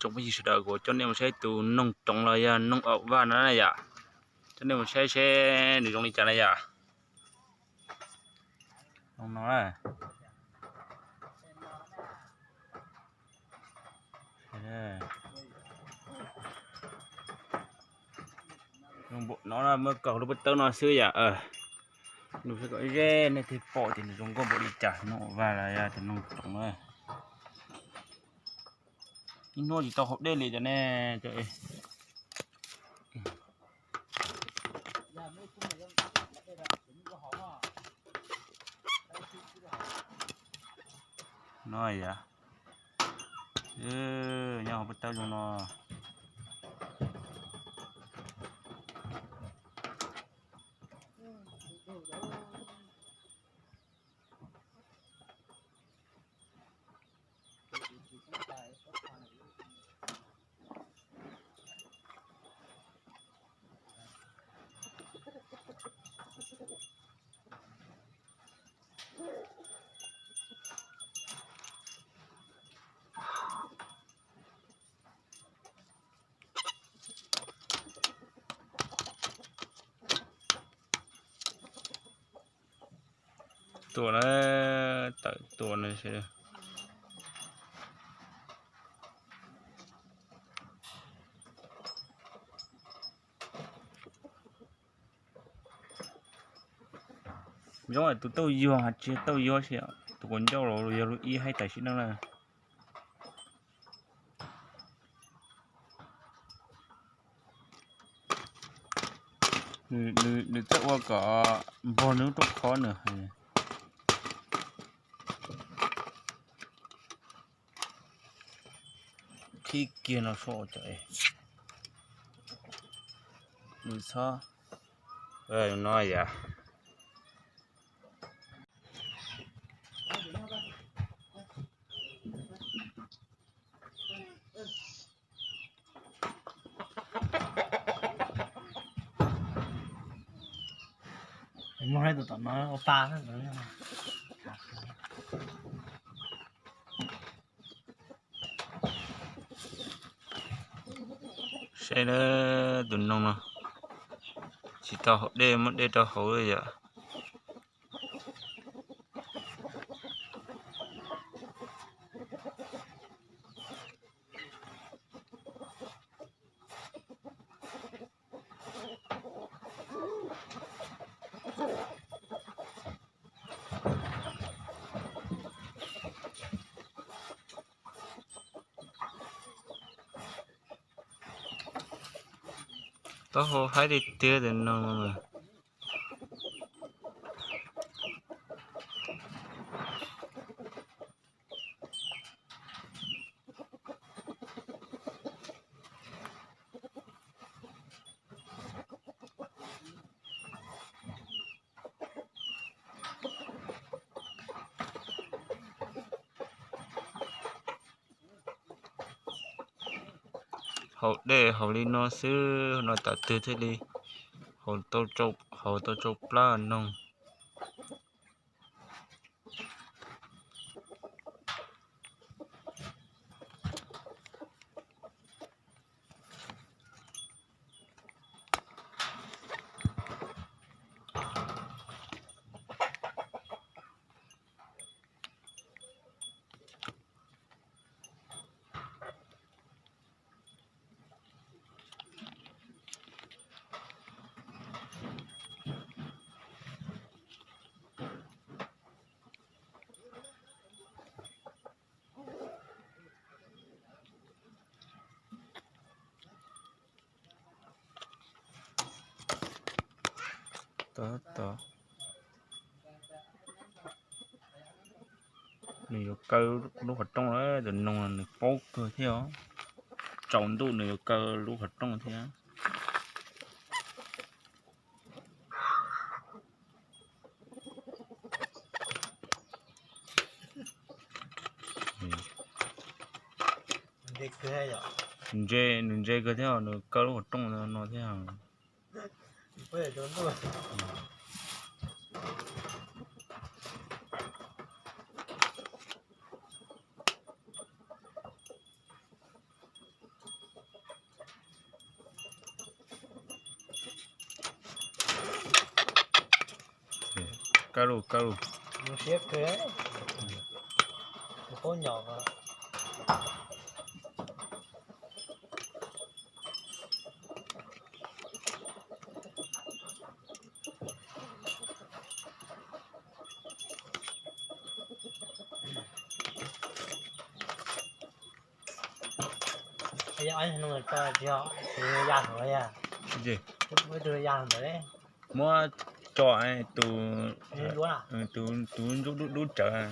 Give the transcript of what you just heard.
tsoom phooj ywg sawv daws, kuv coj nej mus saib tus noog roov los yog noog aum vaj no na yom. Coj nej mus saib seb nws zoo li cas na yom. Noog no na. Noog npaum no muab kaus lub pob tawb no xwb yom. Nug saib kom ze nej thiaj pom tias nws zoo nkauj npaum li cas, noog aum vaj los yog tus noog roov na. Ib hnub tsis tau haus dej li cov ne. No yom, nyob hauv pob tawb zoo no. Tua na, tawm tua na sawv daws. Zoo tus tauj yuag, tsis tauj yuag xwb, tus kaus ncauj los yog lub ib haib tas sim neej na. Nws txawj ua kom npog nws lub rooj khov nws. Qhib kiag no soj cov es nws txhob no yom. Saib na, tus noog no tsis tau haus dej, muab dej rau haus yom. Taub hau haib tiag tiag tus noog no. Haus dej haus li no xwb no tam twg thiaj li haus tau tsau plab noog. Tab tom, nws yuav kaw lub qhov rooj, tus noog nws paub kawg thiab os. Tsaus ntuj nws yuav kaw lub qhov rooj thiab. Ntse, nws ntse kawg thiab, nws kaw lub qhov rooj no thiab. Kaj lug, kaj lug. Mus siab kawg, tus qaub nyom. Muab tso tus, tus ntsuab dub dub tsawv.